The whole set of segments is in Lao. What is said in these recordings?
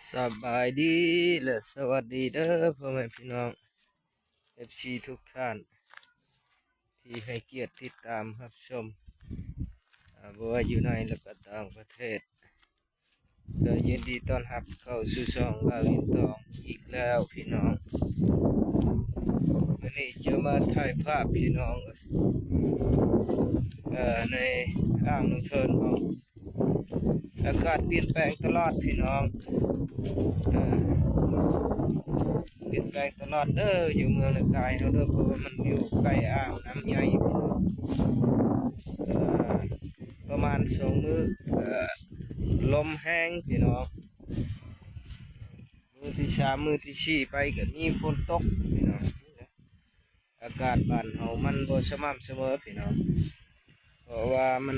ສະບາຍດີ ແລະ ສະຫວັດດີເດີ ພໍ່ແມ່ພີ່ນ້ອງ ເອັຟຊີ ທຸກທ່ານ ທີ່ໃຫ້ກຽດຕິດຕາມຮັບຊົມ ອາ ບໍ່ວ່າຢູ່ໃນ ແລະ ກະຕ່າງປະເທດ. ກໍຍິນດີຕ້ອນຮັບເຂົ້າສູ່ຊ່ອງລາວອິນຕອງອີກແລ້ວພີ່ນ້ອງ. ມື້ນີ້ຈະມາຖ່າຍພາບພີ່ນ້ອງເອີຍ ເອີ ໃນອ່າງນ້ຳເທີນເຮົາ ອາກາດປ່ຽນແປງຕະຫຼອດພີ່ນ້ອງ ເອີ ປ່ຽນແປງຕະຫຼອດເດີ ຢູ່ເມືອງນາກາຍເຮົາເດີ ເພາະວ່າມັນຢູ່ໃກ້ອ່າງນ້ຳໃຫຍ່ ເອີ ປະມານສອງມື້ ເອີ ລົມແຮງພີ່ນ້ອງ ມື້ທີສາມ ມື້ທີສີ່ໄປກໍມີຝົນຕົກພີ່ນ້ອງ ອາກາດບ້ານເຮົາມັນບໍ່ສະໝ່ຳສະເໝີພີ່ນ້ອງ ເພາະວ່າມັນ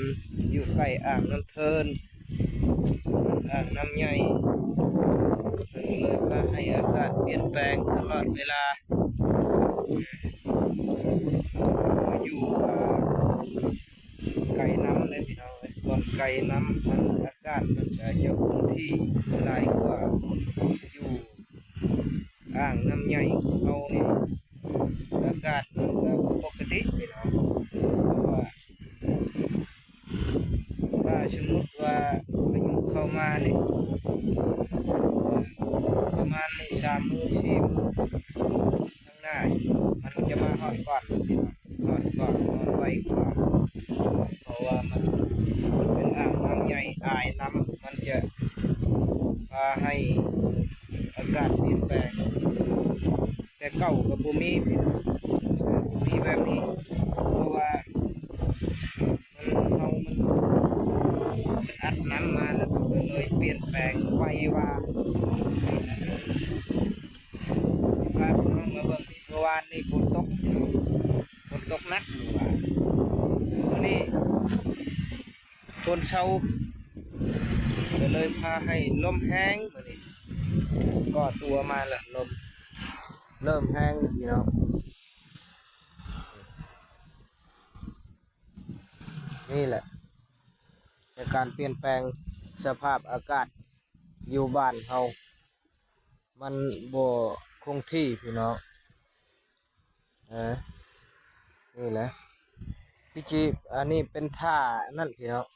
ຢູ່ໃກ້ອ່າງນ້ຳເທີນ ອ່າງນ້ຳໃຫຍ່ ມັນເລີຍພາໃຫ້ອາກາດປ່ຽນແປງຕະຫຼອດເວລາ ຢູ່ ອ່າ ໄກນ້ຳເດ້ພີ່ນ້ອງເອີຍ ບ່ອນໄກນ້ຳມັນອາກາດມັນກະຈະຄົງທີ່ຫຼາຍກວ່າຢູ່ອ່າງນ້ຳໃຫຍ່ຂອງເຮົານີ້ ອາກາດມັນກະບໍ່ປົກກະຕິພີ່ນ້ອງ ເພາະວ່າ ຖ້າສົມມຸດວ່າພາຍຸເຂົ້າມານີ້ ປະມານມື້ ສາມມື້ ສີ່ມື້ ຂ້າງໜ້າ ມັນຈະມາຮອດກ່ອນ ຮອດກ່ອນ ຮອດໄວກວ່າ ເພາະວ່າມັນເປັນອ່າງນ້ຳໃຫຍ່ ອາຍນ້ຳ ມັນຈະພາໃຫ້ອາກາດປ່ຽນແປງ ແຕ່ເກົ່າກໍບໍ່ມີ ບໍ່ມີແບບນີ້ ເພາະວ່າ ມັນ ເຮົາ ມັນ ມັນອັດນ້ຳມາ ແລ້ວມັນກໍເລີຍປ່ຽນແປງໄວວ່າ ພາພີ່ນ້ອງມາເບິ່ງ ມື້ວານນີ້ຝົນຕົກ ຝົນຕົກໜັກມື້ວານ ມື້ນີ້ຝົນເຊົາ ກໍເລີຍພາໃຫ້ລົມແຮງມື້ນີ້ ກໍຕົວມາແລ້ວ ລົມເລີ່ມແຮງແລ້ວພີ່ນ້ອງ. ນີ້ແຫຼະ ໃນການປ່ຽນແປງສະພາບອາກາດຢູ່ບ້ານເຮົາ ມັນບໍ່ຄົງທີ່ພີ່ນ້ອງ ເອີ ນີ້ແຫຼະ ພິຈິ ອັນນີ້ເປັນທ່ານັ້ນພີ່ນ້ອງ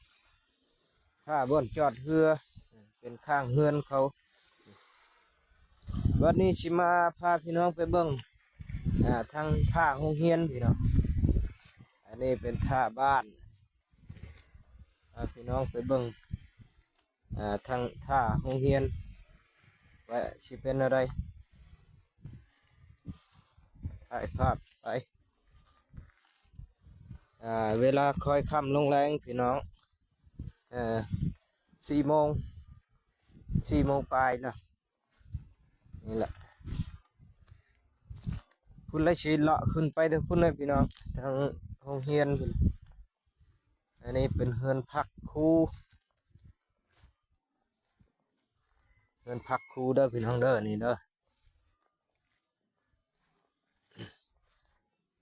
ທ່າບ່ອນຈອດເຮືອ ເປັນຂ້າງເຮືອນເຂົາ. ບັດນີ້ຊິມາພາພີ່ນ້ອງໄປເບິ່ງ ອາ ທາງທ່າໂຮງຮຽນພີ່ນ້ອງ ອັນນີ້ເປັນທ່າບ້ານ ພາພີ່ນ້ອງໄປເບິ່ງ ອາ ທາງທ່າໂຮງຮຽນ ວ່າຊິເປັນແນວໃດ ຖ່າຍພາບໄປ ອາ ເວລາຄ່ອຍຄ່ຳລົງແລງພີ່ນ້ອງ ເອີ ສີ່ໂມງ ສີ່ໂມງປາຍລະ ນີ້ແຫຼະ ພຸ້ນລະ ຊິເລາະຂຶ້ນໄປທາງພຸ້ນເລີຍພີ່ນ້ອງ ທາງໂຮງຮຽນພຸ້ນ. ອັນນີ້ເປັນເຮືອນພັກຄູ ເຮືອນພັກຄູເດີພີ່ນ້ອງເດີ ນີ້ເດີ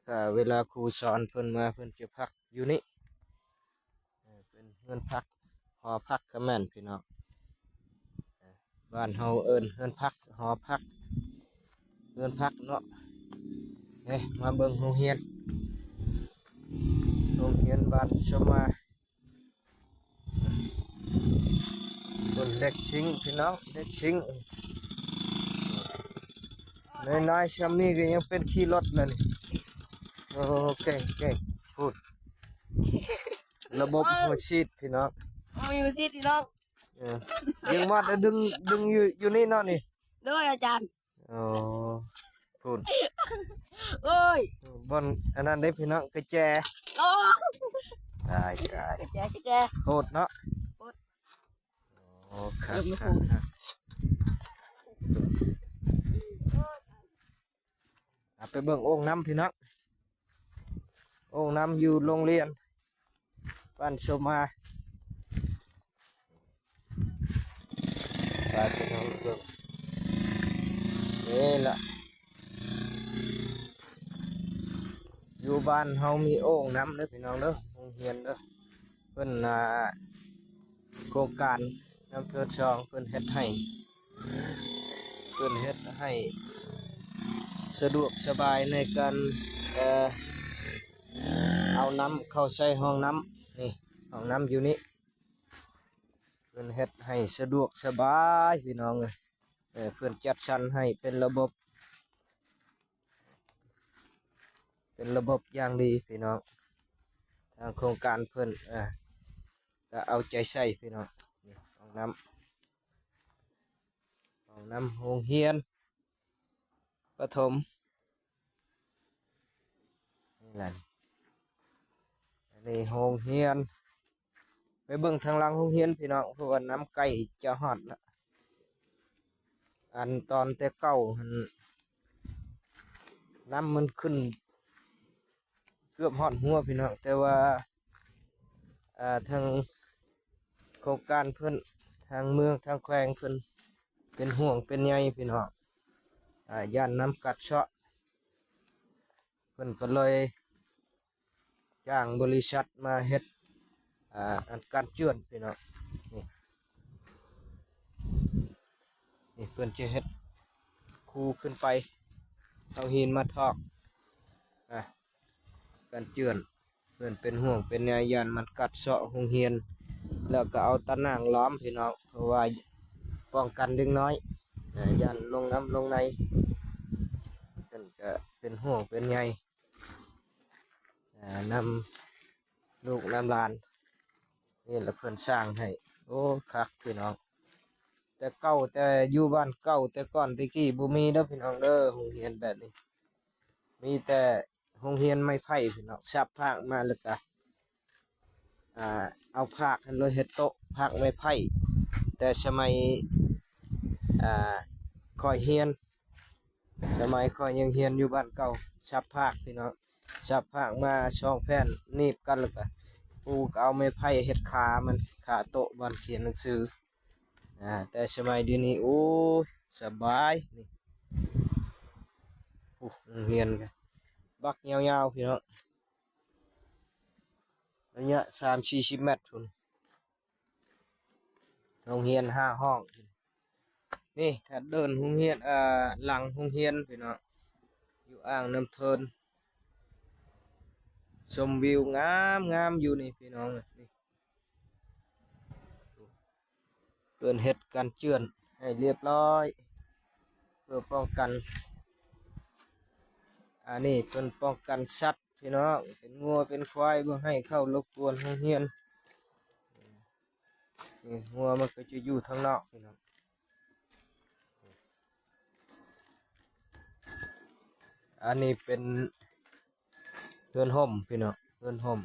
ຖ້າເວລາຄູສອນເພິ່ນມາ ເພິ່ນຈະພັກຢູ່ນີ້ ເອີ ເປັນເຮືອນພັກ ຫໍພັກກະແມ່ນພີ່ນ້ອງ ເອີ ບ້ານເຮົາເອີ້ນເຮືອນພັກ ຫໍພັກ ເຮືອນພັກເນາະ. ເອີ ມາເບິ່ງໂຮງຮຽນ ໂຮງຮຽນບ້ານຊົມມາ ເປັນເດັກຊິງພີ່ນ້ອງ ເດັກຊິງ ນ້ອຍໆຊ່ຳນີ້ກໍຍັງເປັນຂີ່ລົດແລ້ວນີ້ ໂອ້ ເກັ່ງໆ ພຸ້ນ ລະບົບຫົວສີດພີ່ນ້ອງ ເອົາຢູ່ຊີດພີ່ນ້ອງ ເອີ ດຶງມາ ດຶງ ດຶງຢູ່ ຢູ່ນີ້ເນາະນີ້ ໂດຍອາຈານ ອໍ ພຸ້ນ ໂອ້ຍ ບ່ອນອັນນັ້ນເດ້ພີ່ນ້ອງ ກະແຈ ໂອ້ ຕາຍໆ ກະແຈ ກະແຈ ໂຫດເນາະ ໂຫດ ໂອ້ ຄັກໆ ເອົາໄປເບິ່ງໂອ່ງນ້ຳພີ່ນ້ອງ ໂອ່ງນ້ຳຢູ່ໂຮງຮຽນບ້ານຊົມມາ ພາພີ່ນ້ອງເບິ່ງ ນີ້ລະ ຢູ່ບ້ານເຮົາມີໂອ່ງນ້ຳເດີພີ່ນ້ອງເດີ ໂຮງຮຽນເດີ ເພິ່ນ ອ່າ ໂຄງການນ້ຳເທີນສອງ ເພິ່ນເຮັດໃຫ້ ເພິ່ນເຮັດໃຫ້ສະດວກສະບາຍໃນການ ເອີ ເອົານ້ຳເຂົ້າໃສ່ຫ້ອງນ້ຳ. ນີ້ຫ້ອງນ້ຳຢູ່ນີ້ ເພິ່ນເຮັດໃຫ້ສະດວກສະບາຍພີ່ນ້ອງເອີຍ. ເອີ ເພິ່ນຈັດສັນໃຫ້ເປັນລະບົບ ເປັນລະບົບຢ່າງດີພີ່ນ້ອງ. ທາງໂຄງການເພິ່ນ ເອີ ກະເອົາໃຈໃສ່ພີ່ນ້ອງ. ນີ້ຫ້ອງນ້ຳ ຫ້ອງນ້ຳໂຮງຮຽນປະຖົມ ນີ້ແຫຼະ. ອັນນີ້ໂຮງຮຽນ ໄປເບິ່ງທາງຫຼັງໂຮງຮຽນພີ່ນ້ອງ ເພາະວ່ານ້ຳໃກ້ຈະຮອດລະ. ອັນຕອນແຕ່ເກົ່າຫັ້ນ ນ້ຳມັນຂຶ້ນເກືອບຮອດຫົວພີ່ນ້ອງ ແຕ່ວ່າ ອ່າ ທາງໂຄງການເພິ່ນ ທາງເມືອງ ທາງແຂວງເພິ່ນ ເປັນຫ່ວງເປັນໃຍພີ່ນ້ອງ ອ່າ ຢ້ານນ້ຳກັດເຊາະ ເພິ່ນກໍເລີຍຈ້າງບໍລິສັດມາເຮັດ ອ່າ ອັນກັນເຈື່ອນພີ່ນ້ອງ. ນີ້ ນີ້ເພິ່ນຈະເຮັດຄູຂຶ້ນໄປ ເອົາຫີນມາຖອກ ອ່າ ກັນເຈື່ອນ. ເພິ່ນເປັນຫ່ວງເປັນໃຍ ຢ້ານມັນກັດເຊາະໂຮງຮຽນ ແລ້ວກໍເອົາຕາໜ່າງລ້ອມພີ່ນ້ອງ ເພາະວ່າປ້ອງກັນເດັກນ້ອຍ ອ່າ ຢ້ານລົງນ້ຳລົງໃນ. ເພິ່ນກໍເປັນຫ່ວງເປັນໃຍ ອ່າ ນຳລູກນຳຫຼານ ນີ້ລະເພິ່ນສ້າງໃຫ້. ໂອ້ ຄັກພີ່ນ້ອງ ແຕ່ເກົ່າ ແຕ່ຢູ່ບ້ານເກົ່າ ແຕ່ກ່ອນແຕ່ກີ້ບໍ່ມີເດີພີ່ນ້ອງເດີ ໂຮງຮຽນແບບນີ້ ມີແຕ່ໂຮງຮຽນໄມ້ໄຜ່ພີ່ນ້ອງ ສັບພາກມາແລ້ວກະ ອ່າ ເອົາພາກຫັ້ນເລີຍເຮັດໂຕະ ພາກໄມ້ໄຜ່. ແຕ່ສະໄໝ ອ່າ ຂ້ອຍຮຽນ ສະໄໝຂ້ອຍຍັງຮຽນຢູ່ບ້ານເກົ່າ ສັບພາກພີ່ນ້ອງ ສັບພາກມາສອງແຜ່ນໜີບກັນ ແລ້ວກະປູກເອົາໄມ້ໄຜ່ເຮັດຂາມັນ ຂາໂຕະບ່ອນຂຽນໜັງສື. ອ່າ ແຕ່ສະໄໝດຽວນີ້ ໂອ້ຍ ສະບາຍນີ້. ໂອ້ ໂຮງຮຽນກະບັກຍາວໆ ພີ່ນ້ອງ ໄລຍະສາມສີ່ສິບແມັດພຸ້ນ. ໂຮງຮຽນຫ້າຫ້ອງ ນີ້ຖ້າເດີນໂຮງຮຽນ ເອີ ຫຼັງໂຮງຮຽນພີ່ນ້ອງ ຢູ່ອ່າງນ້ຳເທີນ ຊົມວິວງາມໆ ຢູ່ນີ້ພີ່ນ້ອງ. ນີ້ ເພິ່ນເຮັດກັນເຈື່ອນໃຫ້ລຽບລ້ອຍ ເພື່ອປ້ອງກັນ ອັນນີ້ເພິ່ນປ້ອງກັນສັດພີ່ນ້ອງ ເປັນງົວເປັນຄວາຍ ບໍ່ໃຫ້ເຂົ້າລົບກວນໂຮງຮຽນ. ນີ້ງົວມັນກໍຈະຢູ່ທາງນອກພີ່ນ້ອງ. ອັນນີ້ເປັນ ເຮືອນຮົ່ມພີ່ນ້ອງ ເຮືອນຮົ່ມ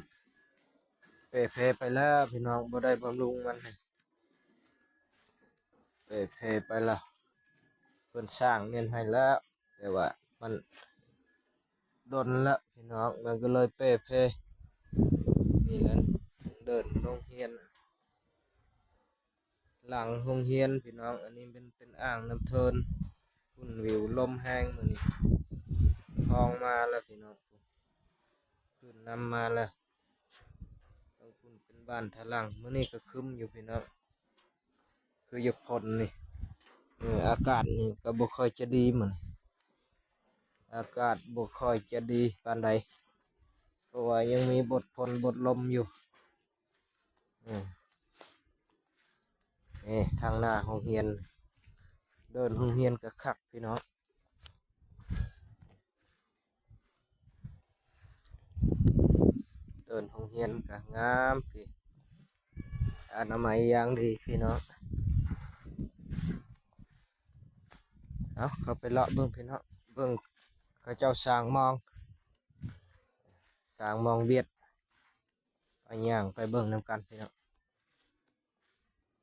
ເປ່ເພໄປແລ້ວພີ່ນ້ອງ ບໍ່ໄດ້ບຳລຸງມັນ ເປ່ເພໄປແລ້ວ. ເພິ່ນສ້າງແມ່ນໃຫ້ແລ້ວ ແຕ່ວ່າມັນດົນແລ້ວພີ່ນ້ອງ ມັນກໍເລີຍເປ່ເພ. ນີ້ແຫຼະ ເດີ່ນໂຮງຮຽນ ຫຼັງໂຮງຮຽນພີ່ນ້ອງ. ອັນນີ້ເປັນ ເປັນອ່າງນ້ຳເທີນ. ພຸ້ນ ວິວລົມແຮງມື້ນີ້ ຮອງມາແລ້ວພີ່ນ້ອງ ຄື້ນນ້ຳມາແລ້ວ. ທາງພຸ້ນເປັນບ້ານທະຫຼັງ ມື້ນີ້ກໍຄຶ້ມຢູ່ພີ່ນ້ອງ ຄືຢາກຝົນນີ້. ເອີ ອາກາດນີ້ກໍບໍ່ຄ່ອຍຈະດີ ມື້ນີ້ອາກາດບໍ່ຄ່ອຍຈະດີປານໃດ ເພາະວ່າຍັງມີບົດຝົນບົດລົມຢູ່. ເອີ ເອີ ທາງໜ້າໂຮງຮຽນ ເດີ່ນໂຮງຮຽນກໍຄັກພີ່ນ້ອງ. ເດີ່ນໂຮງຮຽນກໍງາມ ທີ່ອະນາໄມຢ່າງດີພີ່ນ້ອງ. ເອົາ ເຂົ້າໄປເລາະເບິ່ງພີ່ນ້ອງ ເບິ່ງເຂົາເຈົ້າສ້າງມອງ ສ້າງມອງວຽດ. ໄປ ຍ່າງໄປເບິ່ງນຳກັນພີ່ນ້ອງ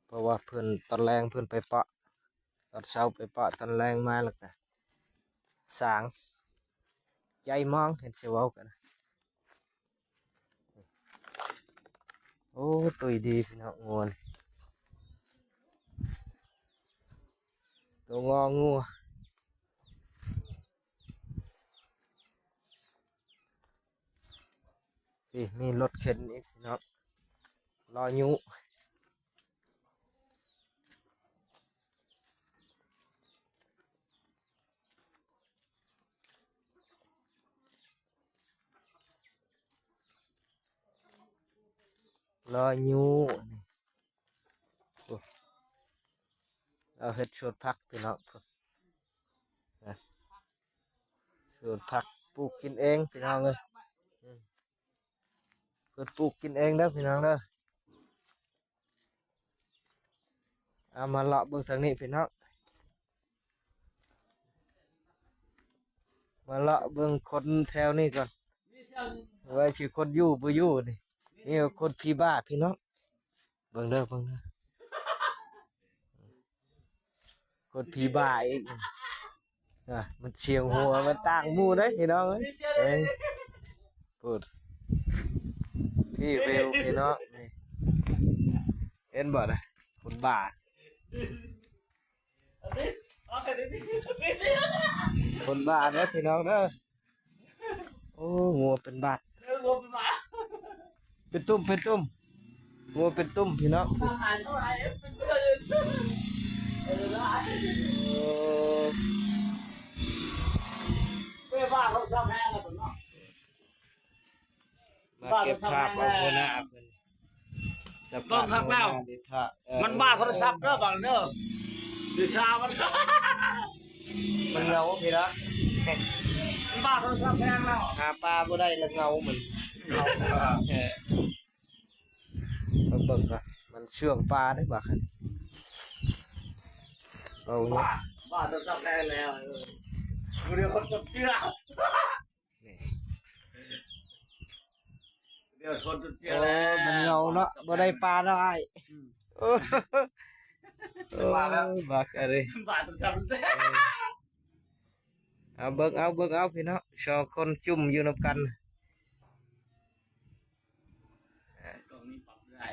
ເພາະວ່າເພິ່ນ ຕອນແລງເພິ່ນໄປເປາະ ຕອນເຊົ້າໄປເປາະ ຕອນແລງມາແລ້ວກະສ້າງ ໃຈມອງ ເຫັນຊິເວົ້າກັນ. ໂອ້ ຕຸ້ຍດີພີ່ນ້ອງ ງົວນີ້ ໂຕງໍງົວ. ນີ້ ມີລົດເຂັນອີກພີ່ນ້ອງ ລໍຍູ້. ລໍຢູ່ ໂອ້ ລາວເຮັດສວນຜັກພີ່ນ້ອງ ສວນຜັກປູກກິນເອງພີ່ນ້ອງເອີຍ ເພິ່ນປູກກິນເອງເດີພີ່ນ້ອງເດີ. ເອົາ ມາເລາະເບິ່ງທາງນີ້ພີ່ນ້ອງ ມາເລາະເບິ່ງຄົນແຖວນີ້ກ່ອນ ວ່າຊິຄົນຢູ່ບໍ່ຢູ່ນີ້ ມີແຕ່ຄົນຜີບ້າພີ່ນ້ອງ ເບິ່ງເດີ ເບິ່ງເດີ ຄົນຜີບ້າອີກ ອ່າ ມັນສຽງຫົວມັນຕ່າງໝູ່ເດ້ພີ່ນ້ອງເອີຍ ເອີ ພຸ້ນ ທີ່ວິວພີ່ນ້ອງ ນີ້ ເຫັນບໍ່ນະ ຄົນບ້າ ຄົນບ້າເດີພີ່ນ້ອງເດີ. ໂອ້ ງົວເປັນບາດ ເປັນຕຸ່ມ ເປັນຕຸ່ມ ງົວເປັນຕຸ່ມພີ່ນ້ອງ ໂອ້ ມາເກັບພາບເອົາຫົວໜ້າເພິ່ນ ສະພາບຫົວໜ້າເດັດຂາດ ມັນບ້າໂທລະສັບເດີບັງເດີ ວິຊາມັນ ມັນເຫງົາພີ່ນ້ອງ ມັນບ້າໂທລະສັບແຮງແລ້ວ ຫາປາບໍ່ໄດ້ລະເຫງົາມັນ ເອີ ມາເບິ່ງກ່ອນ ມັນເຊື່ອງປາເດ້ບັກຫັ້ນ ເອົາ ບ້າ ບ້າໂທລະສັບແຮງແລ້ວ ເອີ ບໍ່ໄດ້ຄົນຈັບເທື່ອ ນີ້ ດຽວຊົນຈົນເຈ້ຍແລ້ວ ໂອ້ ມັນເຫງົາເນາະ ບໍ່ໄດ້ປາເນາະອ້າຍ ອືມ ໂອ້ ເປັນບາດແລ້ວ ໂອ້ຍ ບັກເອີຍ ບາດຊ້ຳ ເອີ ເອົາເບິ່ງເອົາ ເບິ່ງເອົາພີ່ນ້ອງ ສອງຄົນຈຸ້ມຢູ່ນຳກັນ ກ້ອງນີ້ປັບໄດ້